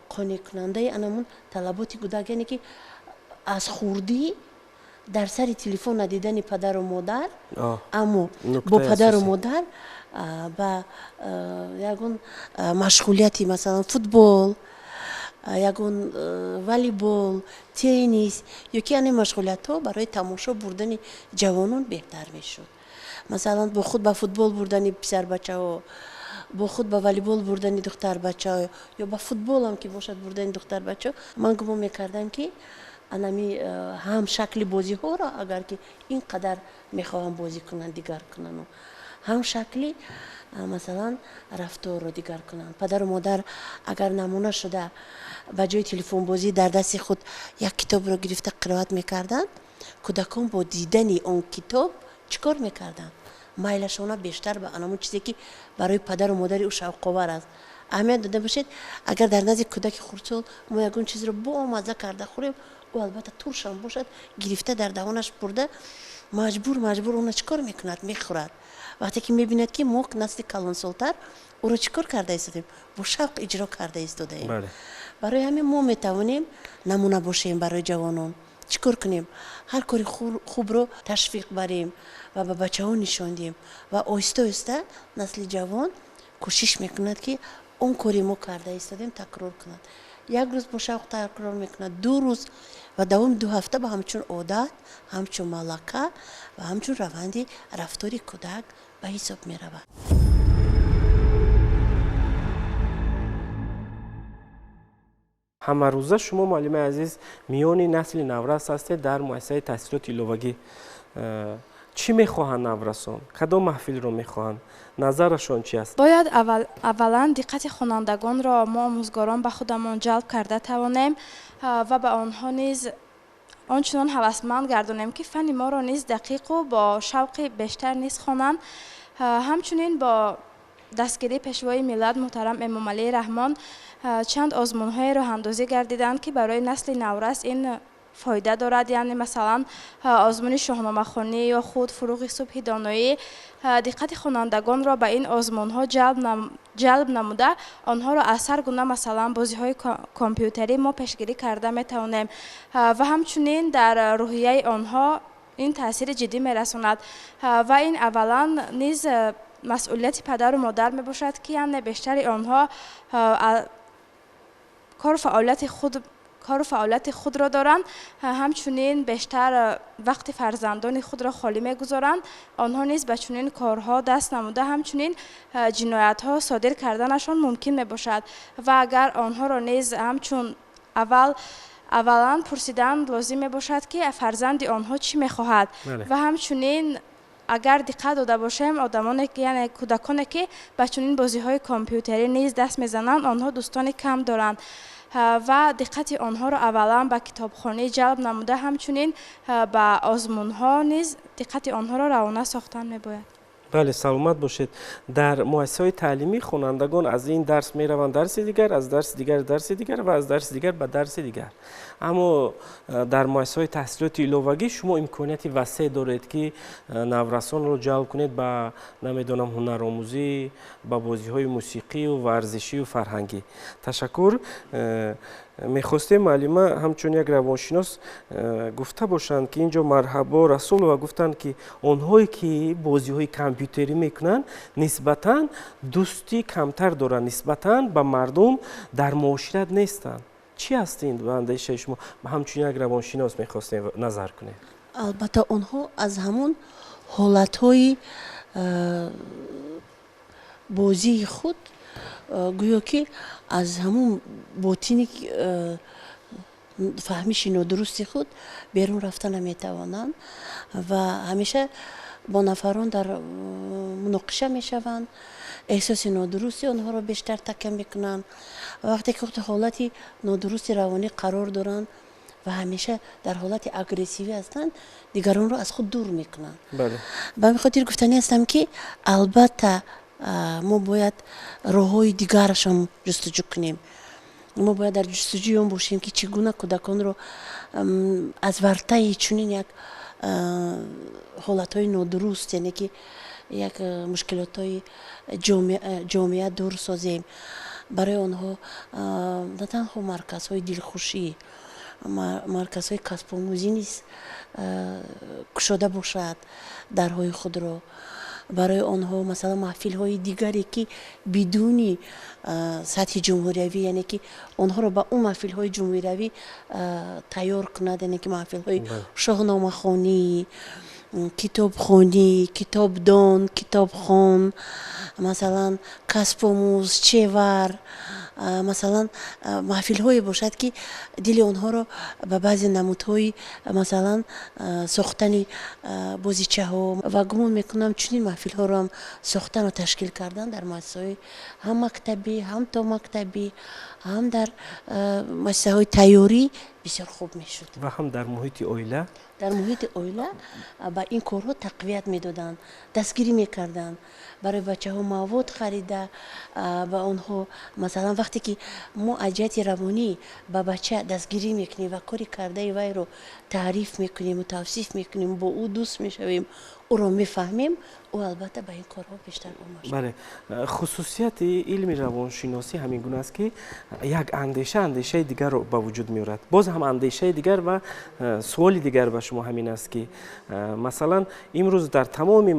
қонеъкунандаи анамун талаботи кӯдак, яъне ки аз хурдӣ дар сари телефон надидани падару модар, аммо бо падару модар ба ягон машғулияти, масалан, футбол, ягон волейбол, теннис ё ки ане машғулиятҳо барои тамошо бурдани ҷавонон беҳтар мешуд. Масалан, бо худ ба футбол бурдани писарбачаҳо, бо худ ба волейбол бурдани духтарбачаҳо ё ба футболам ки бошад бурдани духтарбачаҳо. Ман гумон мекардам, ки анами ҳам шакли бозиҳоро, агар ки ин қадар мехоҳам бозӣ кунанд, дигар кунану ҳам шакли, масалан, рафторро дигар кунанд. Падару модар агар намуна шуда, ба ҷои телефонбозӣ дар дасти худ як китобро гирифта қироат мекарданд, кӯдакон бо дидани он китоб чӣ кор мекарданд? Майлашона бештар ба анамун чизе, ки барои падару модари ӯ шавқовар аст. Аҳамият дода бошед, агар дар назди кӯдаки хурдсол мо ягон чизро бомазза карда хӯрем, ӯ албатта туршам бошад, гирифта дар даҳонаш бурда, маҷбур маҷбур она чӣ кор мекунад? Мехӯрад. Вақте ки мебинад, ки мо, насли калонсолтар, ӯро чӣ кор карда истодем, бо шавқ иҷро карда истодаем. Барои ҳамин мо метавонем намуна бошем барои ҷавонон. Чӣ кор кунем? Ҳар кори хубро ташвиқ барем ва ба бачаҳо нишон диҳем ва оҳиста оҳиста насли ҷавон кӯшиш мекунад, ки он кори мо карда истодем такрор кунад. Як рӯз бо шавқ такрор мекунад, 2 рӯз ва давоми 2 ҳафта ба ҳамчун одат, ҳамчун малака ва ҳамчун раванди рафтори кӯдак ба ҳисоб меравад. Ҳамарӯза шумо, муаллимаи азиз, миёни насли наврас ҳастед дар муассисаи таҳсилоти иловагӣ. Чӣ мехоҳанд наврасон? Кадом маҳфилро мехоҳанд? Назарашон чи аст? Бояд аввалан диққати хонандагонро мо омӯзгорон ба худамон ҷалб карда тавонем ва ба онҳо низ ончунон ҳавасманд гардонем, ки фанни моро низ дақиқу бо шавқи бештар низ хонанд. Ҳамчунин бо дастгирии Пешвои миллат муҳтарам Эмомалӣ Раҳмон чанд озмунҳое роҳандозӣ гардиданд, ки барои насли наврас ин фоида дорад. Яъне масалан озмуни шоҳномахонӣ ё худ фуруғи субҳи доноӣ диққати хонандагонро ба ин озмунҳо ҷалб намуда, онҳоро аз ҳар гуна масалан бозиҳои компютерӣ мо пешгирӣ карда метавонем ва ҳамчунин дар рӯҳияи онҳо ин таъсири ҷиддӣ мерасонад. Ва ин аввалан низ масъулияти падару модар мебошад, ки яъне бештари онҳо кору фаъолияти худро доранд, ҳамчунин бештар вақти фарзандони худро холӣ мегузоранд. Онҳо низ ба чунин корҳо даст намуда, ҳамчунин ҷиноятҳо содир карданашон мумкин мебошад. Ва агар онҳоро низ ҳамчун аввалан пурсидан лозим мебошад, ки фарзанди онҳо чӣ мехоҳад. Ва ҳамчунин агар диққат дода бошем, одамоне ки, яъне кӯдаконе ки ба чунин бозиҳои компютерӣ низ даст мезананд, онҳо дӯстони кам доранд ва диққати онҳоро аввалан ба китобхонӣ ҷалб намуда, ҳамчунин ба озмунҳо низ диққати онҳоро равона сохтан мебояд. Бале, саломат бошед. Дар муассисаҳои таълимӣ хонандагон аз ин дарс мераванд дарси дигар, аз дарси дигар дарси дигар ва аз дарси дигар ба дарси дигар. Аммо дар муассисаҳои таҳсилоти иловагӣ шумо имконияти васеъ доред, ки наврасонро ҷалб кунед ба, намедонам, ҳунаромӯзӣ, ба бозиҳои мусиқию варзишию фарҳангӣ. Ташаккур. Мехостем муаллима ҳамчун як равоншинос гуфта бошанд, ки инҷо Марҳабо Расулова гуфтанд, ки онҳое ки бозиҳои компютерӣ мекунанд, нисбатан дӯстӣ камтар доранд, нисбатан ба мардум дар муошират нестанд. Чӣ аст ин ба андешаи шумо? Ҳамчун як равоншинос мехостем назар кунед. Албатта, онҳо аз ҳамон ҳолатҳои бозии худ, гӯё ки аз ҳамун ботини фаҳмиши нодурусти худ берун рафта наметавонанд ва ҳамеша бо нафарон дар муноқиша мешаванд, эҳсоси нодурусти онҳоро бештар такя мекунанд. Вақте ки ҳолати нодурусти равонӣ қарор доранд ва ҳамеша дар ҳолати агрессивӣ ҳастанд, дигаронро аз худ дур мекунанд. Ба ҳамин хотир гуфтанӣ ҳастам, ки албатта мо бояд роҳҳои дигарашон ҷустуҷӯ кунем. Мо бояд дар ҷустуҷӯи он бошем, ки чӣ гуна кӯдаконро аз вартаи чунин як ҳолатҳои нодуруст, яъне ки як мушкилотҳои ҷомеа дур созем. Барои онҳо на танҳо марказҳои дилхушӣ, марказҳои касбомӯзӣ низ кушода бошад дарҳои худро. Барои онҳо масалан маҳфилҳои дигаре, ки бидуни сатҳи ҷумҳуриявӣ, яъне ки онҳоро ба он маҳфилҳои ҷумҳуриявӣ тайёр кунад, яъне ки маҳфилҳои шоҳномахонӣ, китобхонӣ, китобдон, китобхон, масалан касбомӯз, чевар, масалан маҳфилҳое бошад, ки дили онҳоро ба баъзе намудҳои масалан сохтани бозичаҳо ва гумон мекунам чунин маҳфилҳоро ҳам сохтану ташкил кардан дар муассисаҳои ҳам мактабӣ, ҳам томактабӣ, ҳам дар муассисаҳои тайёрӣ бисёр хуб мешуд. Ва ҳам дар муҳити оила? Дар муҳити оила ба ин корҳо тақвият медоданд, дастгирӣ мекарданд. Барои бачаҳо мавод харида, ба онҳо масалан вақте ки мо аз ҷиҳати равонӣ ба бача дастгирӣ мекунем ва кори кардаи вайро таъриф мекунему тавсиф мекунем, бо ӯ дӯст мешавем, Ӯро мефаҳмем, ӯ албатта ба ин корҳо бештар омода. Бале, хусусияти илми равоншиносӣ ҳамин гуна аст, ки як андеша андешаи дигарро ба вуҷуд меорад. Боз ҳам андешаи дигар ва суоли дигар ба шумо ҳамин аст, ки масалан имрӯз дар тамоми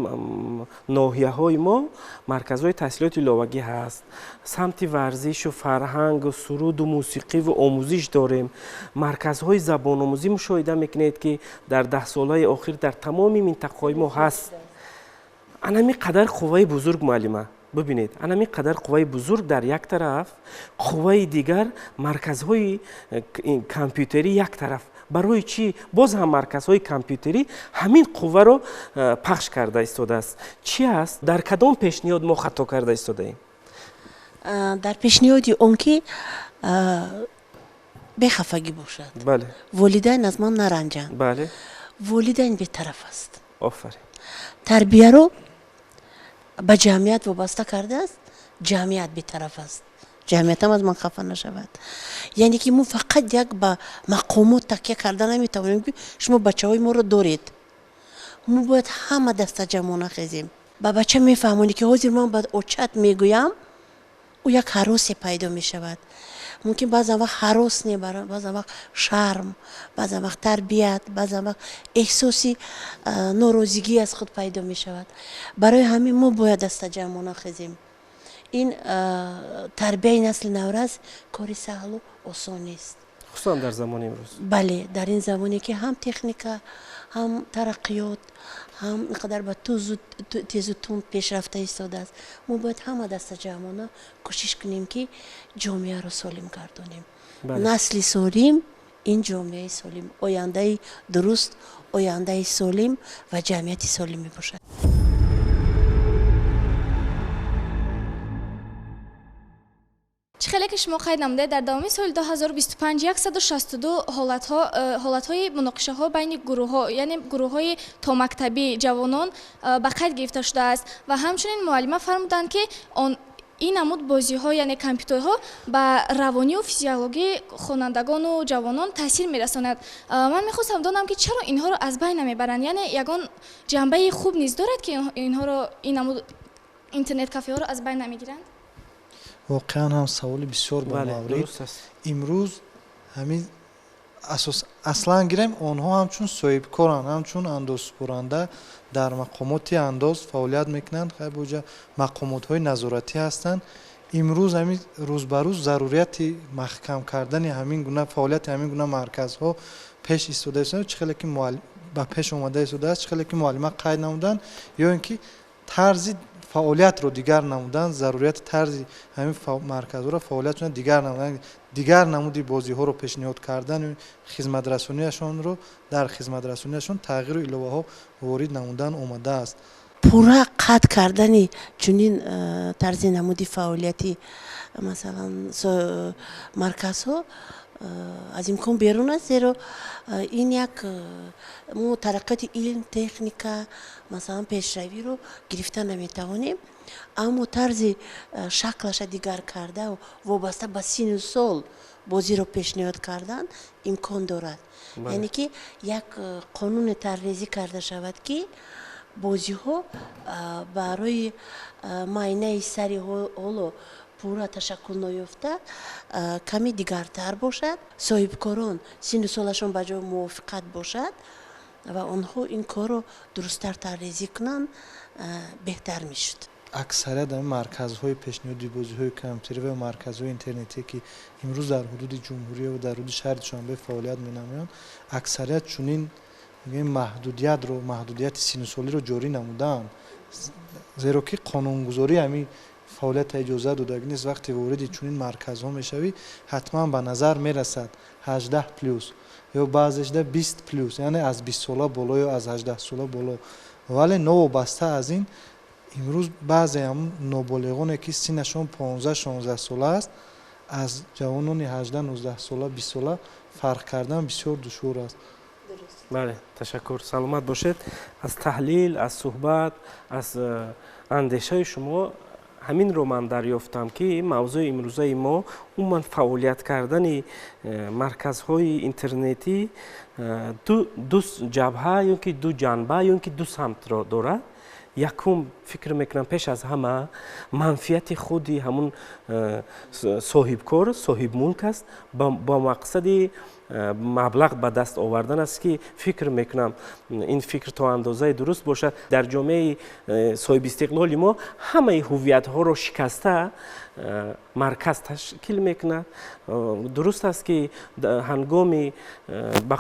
ноҳияҳои мо марказҳои таҳсилоти иловагӣ ҳаст, самти варзишу фарҳангу суруду мусиқиву омӯзиш дорем, марказҳои забономӯзӣ мушоҳида мекунед, ки дар даҳсолаи охир дар тамоми минтақаҳои мо ҳаст. Анами қадар қувваи бузург, муаллима, бибинед, анами қадар қувваи бузург дар як тараф, қувваи дигар марказҳои компютерӣ як тараф. Барои чӣ боз ҳам марказҳои компютерӣ ҳамин қувваро пахш карда истодааст? Чӣ аст? Дар кадом пешниҳод мо хато карда истодаем? Дар пешниҳоди он ки бехафагӣ бошад. Бале. Волидайн аз ман наранҷанд. Бале. Волидайн бетараф аст. Офарин. Тарбияро ба ҷамъият вобаста кардааст, ҷамъият бетараф аст. Ҷамъиятам аз ман хафа нашавад. Яъне ки мо фақат як ба мақомот такя карда наметавонем, ки шумо бачаҳои моро доред. Мо бояд ҳама дастаҷамъона хезем. Ба бача мефаҳмонӣ, ки ҳозир ман ба очат мегӯям, ӯ як ҳаросе пайдо мешавад. Мумкин баъзан вақт ҳарос не, баъзан вақт шарм, баъзан вақт тарбият, баъзан вақт эҳсоси норозигӣ аз худ пайдо мешавад. Барои ҳамин мо бояд дастаҷамъона хезем. Ин тарбияи насли наврас кори саҳлу осон нест. Хусусан дар замони имрӯз. Бале, дар ин замоне ки ҳам техника, ҳам тараққиёт, ҳам ин қадар ба тезу тунд пешрафта истодааст. Мо бояд ҳама дастаҷамъона кӯшиш кунем, ки ҷомеаро солим гардонем. Насли солим ин ҷомеаи солим, ояндаи дуруст, ояндаи солим ва ҷамъияти солим мебошад. Чӣ хеле ки шумо қайд намудед, дар давоми соли 2025 162 ҳолатҳои муноқишаҳо байни гурӯҳҳо, яъне гурӯҳҳои томактабӣ ҷавонон ба қайд гирифта шудааст ва ҳамчунин муаллима фармуданд, ки ин намуд бозиҳо, яъне компютерҳо ба равонию физиологии хонандагону ҷавонон таъсир мерасонад. Ман мехостам донам, ки чаро инҳоро аз байн намебаранд, яъне ягон ҷанбаи хуб низ дорад, ки инҳоро ин намуд интернет-кафеҳоро аз байн намегиранд? Воқеан ҳам саволи бисёр бамаврид. Имрӯз ҳамин асос аслан гирем, онҳо ҳамчун соҳибкоранд, ҳамчун андозсупоранда дар мақомоти андоз фаъолият мекунанд, хайбоҷа мақомотҳои назоратӣ ҳастанд. Имрӯз ҳамин рӯз ба рӯз зарурияти маҳкам кардани ҳамин гуна фаъолияти ҳамин гуна марказҳо пеш истода истодааст, чӣ хеле ки ба пеш омада истодааст, чӣ хеле ки муаллима қайд намуданд, ё ин ки тарзи фаъолиятро дигар намудан, зарурияти тарзи ҳамин марказҳоро фаъолиятшон дигар намудан, дигар намуди бозиҳоро пешниҳод кардан, хизматрасонияшонро дар хизматрасонияшон тағйиру иловаҳо ворид намудан омадааст. Пурра қатъ кардани чунин тарзи намуди фаъолияти масалан марказҳо аз имкон берун аст, зеро ин як мо тараққиёти илм, техника, масалан пешравиро гирифта наметавонем, аммо тарзи шаклаша дигар карда вобаста ба сину сол бозиро пешниҳод кардан имкон дорад. Яъне ки як қонуне таррезӣ карда шавад, ки бозиҳо барои майнаи сари ҳоло пурра ташаккул ноёфта каме дигартар бошад, соҳибкорон сину солашон ба ҷои мувофиқат бошад ва онҳо ин корро дурусттар таррезӣ кунанд, беҳтар мешуд. Аксарият ҳамин марказҳои пешниҳоди бозиҳои компютерӣ ва марказҳои интернетие, ки имрӯз дар ҳудуди ҷумҳурӣ ва дар ҳудуди шаҳри Душанбе фаъолият менамоянд, аксарият чунин маҳдудиятро, маҳдудияти синусолиро ҷорӣ намудаанд, зеро ки қонунгузорӣ ҳамин фаъолията иҷоза додагӣ нест. Вақте вориди чунин марказҳо мешавӣ, ҳатман ба назар мерасад 18 плюс ё баъзешда 20 плюс, яъне аз 20 сола боло ё аз 18 сола боло. Вале новобаста аз ин имрӯз баъзе ҳамун ноболиғоне, ки синнашон 15-16 сола аст, аз ҷавонони 18-19 сола, 20 сола фарқ кардан бисёр душвор аст. Бале, ташаккур, саломат бошед. Аз таҳлил, аз суҳбат, аз андешаи шумо Ҳаминро ман дарёфтам, ки мавзӯи имрӯзаи мо умуман фаъолият кардани марказҳои интернетӣ ду ҷабҳа ё ки ду ҷанба ё ки ду самтро дорад. Якум, фикр мекунам, пеш аз ҳама манфиати худи ҳамун соҳибкор, соҳибмулк аст, бо мақсади маблағ ба даст овардан аст, ки фикр мекунам, ин фикр то андозаи дуруст бошад. Дар ҷомеаи соҳибистиқлоли мо ҳамаи ҳуввиятҳоро шикаста марказ ташкил мекунад. Дуруст аст, ки ҳангоми ба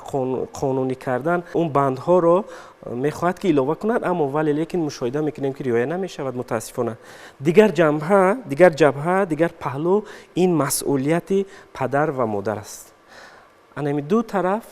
қонунӣ кардан он бандҳоро мехоҳад, ки илова кунад, аммо вале лекин мушоҳида мекунем, ки риоя намешавад, мутаассифона. Дигар ҷанбаҳа, дигар ҷабҳа, дигар паҳлӯ ин масъулияти падар ва модар аст. Анами ду тараф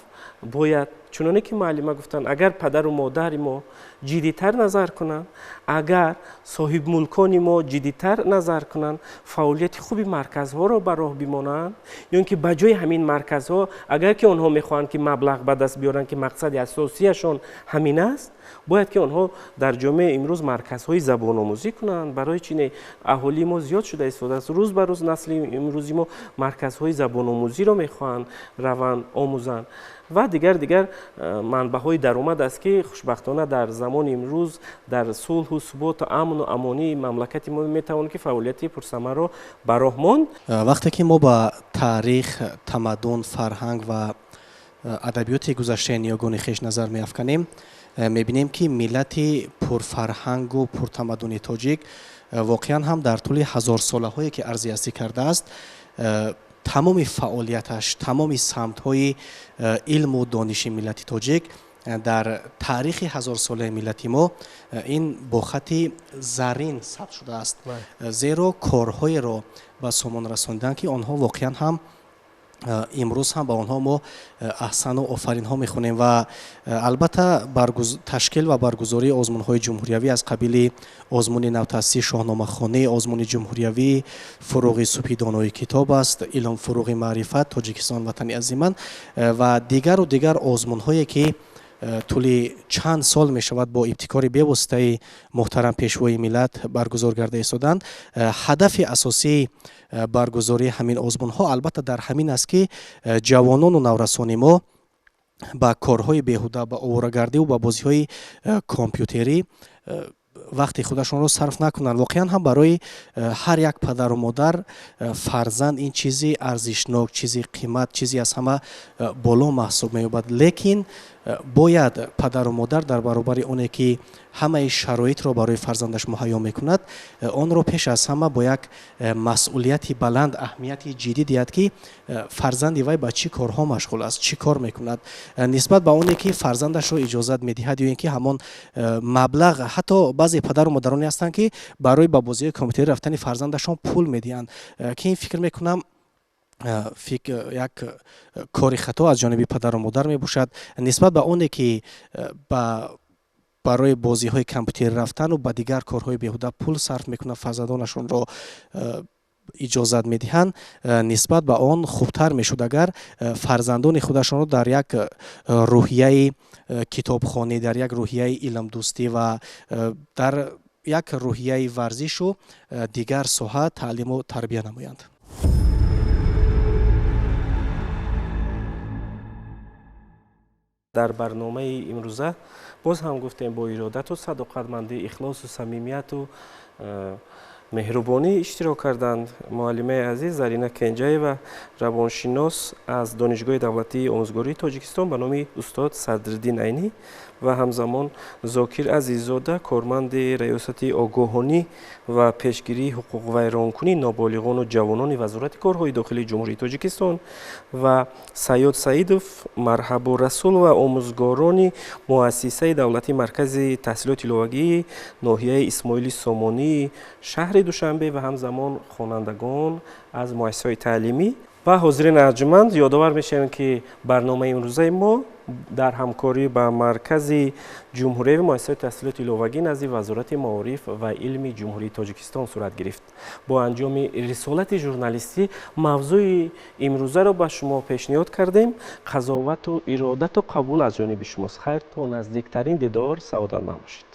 бояд, чуноне ки муаллима гуфтанд, агар падару модари мо ҷиддитар назар кунанд, агар соҳибмулкони мо ҷиддитар назар кунанд, фаъолияти хуби марказҳоро ба роҳ бимонанд, ё ин ки ба ҷои ҳамин марказҳо, агар ки онҳо мехоҳанд, ки маблағ ба даст биёранд, ки мақсади асосияшон ҳамин аст, бояд ки онҳо дар ҷомеаи имрӯз марказҳои забономӯзӣ кунанд. Барои чи не? Аҳолии мо зиёд шуда истодааст, рӯз ба рӯз насли имрӯзи мо марказҳои забономӯзиро мехоҳанд раванд, омӯзанд ва дигар манбаъҳои даромад аст, ки хушбахтона дар замони имрӯз дар сулҳу суботу амну амонии мамлакати мо метавон ки фаъолияти пурсамарро ба роҳ монд. Вақте ки мо ба таърих, тамаддун, фарҳанг ва адабиёти гузаштаи ниёгони хеш назар меафканем, мебинем, ки миллати пурфарҳангу пуртамаддуни тоҷик воқеан ҳам дар тӯли ҳазорсолаҳое, ки арзи ҳастӣ кардааст, тамоми фаъолияташ, тамоми самтҳои илму дониши миллати тоҷик дар таърихи ҳазорсолаи миллати мо ин бо хати заррин сабт шудааст, зеро корҳоеро ба сомон расонидан, ки онҳо воқеан ҳам имрӯз ҳам ба онҳо мо аҳсану офаринҳо мехонем. Ва албатта, ташкил ва баргузории озмунҳои ҷумҳуриявӣ аз қабили озмуни навтаъсиси шоҳномахонӣ, озмуни ҷумҳуриявӣ «Фуруғи субҳи донои китоб аст», «Илм фуруғи маърифат», «Тоҷикистон ватани азиман» ва дигару дигар озмунҳое, ки тӯли чанд сол мешавад бо ибтикори бевоситаи муҳтарам Пешвои миллат баргузор гарда истоданд. Ҳадафи асосии баргузории ҳамин озмунҳо албатта дар ҳамин аст, ки ҷавонону наврасони мо ба корҳои беҳуда, ба оворагардиву ба бозиҳои компютерӣ вақти худашонро сарф накунанд. Воқеан ҳам барои ҳар як падару модар фарзанд ин чизи арзишнок, чизи қимат, чизи аз ҳама боло маҳсуб меёбад. Лекин бояд падару модар дар баробари оне, ки ҳамаи шароитро барои фарзандаш муҳайё мекунад, онро пеш аз ҳама бо як масъулияти баланд аҳамияти ҷиддӣ диҳад, ки фарзанди вай ба чӣ корҳо машғул аст, чӣ кор мекунад, нисбат ба оне, ки фарзандашро иҷозат медиҳад ё ин ки ҳамон маблағ. Ҳатто баъзе падару модароне ҳастанд, ки барои ба бозиҳои компютерӣ рафтани фарзандашон пул медиҳанд, ки ин, фикр мекунам, як кори хато аз ҷониби падару модар мебошад, нисбат ба оне, ки ба барои бозиҳои компютерӣ рафтану ба дигар корҳои беҳуда пул сарф мекунанд, фарзандонашонро иҷозат медиҳанд. Нисбат ба он хубтар мешуд, агар фарзандони худашонро дар як рӯҳияи китобхонӣ, дар як рӯҳияи илмдӯстӣ ва дар як рӯҳияи варзишу дигар соҳа таълиму тарбия намоянд. Дар барномаи имрӯза боз ҳам гуфтем, бо иродату садоқатмандӣ, ихлосу самимияту меҳрубонӣ иштирок карданд муаллимаи азиз Зарина Кенҷаева, равоншинос аз Донишгоҳи давлатии омӯзгории Тоҷикистон ба номи устод Садриддин Айнӣ, ва ҳамзамон Зокир Азиззода, корманди Раёсати огоҳонӣ ва пешгирии ҳуқуқвайронкунии ноболиғону ҷавонони Вазорати корҳои дохилии Ҷумҳурии Тоҷикистон, ва Саёд Саидов, Марҳабо Расулова, омӯзгорони Муассисаи давлатии Маркази таҳсилоти иловагии ноҳияи Исмоили Сомонии шаҳри Душанбе, ва ҳамзамон хонандагон аз муассисаҳои таълимӣ ва ҳозирин арҷуманд. Ёдовар мешавем, ки барномаи имрӯзаи мо дар ҳамкорӣ ба Маркази ҷумҳуриявии муассисаҳои таҳсилоти иловагӣ назди Вазорати маориф ва илми Ҷумҳурии Тоҷикистон сурат гирифт. Бо анҷоми рисолати журналистӣ мавзӯи имрӯзаро ба шумо пешниҳод кардем. Қазовату иродату қабул аз ҷониби шумост. Хайр, то наздиктарин дидор, саодатманд бошед.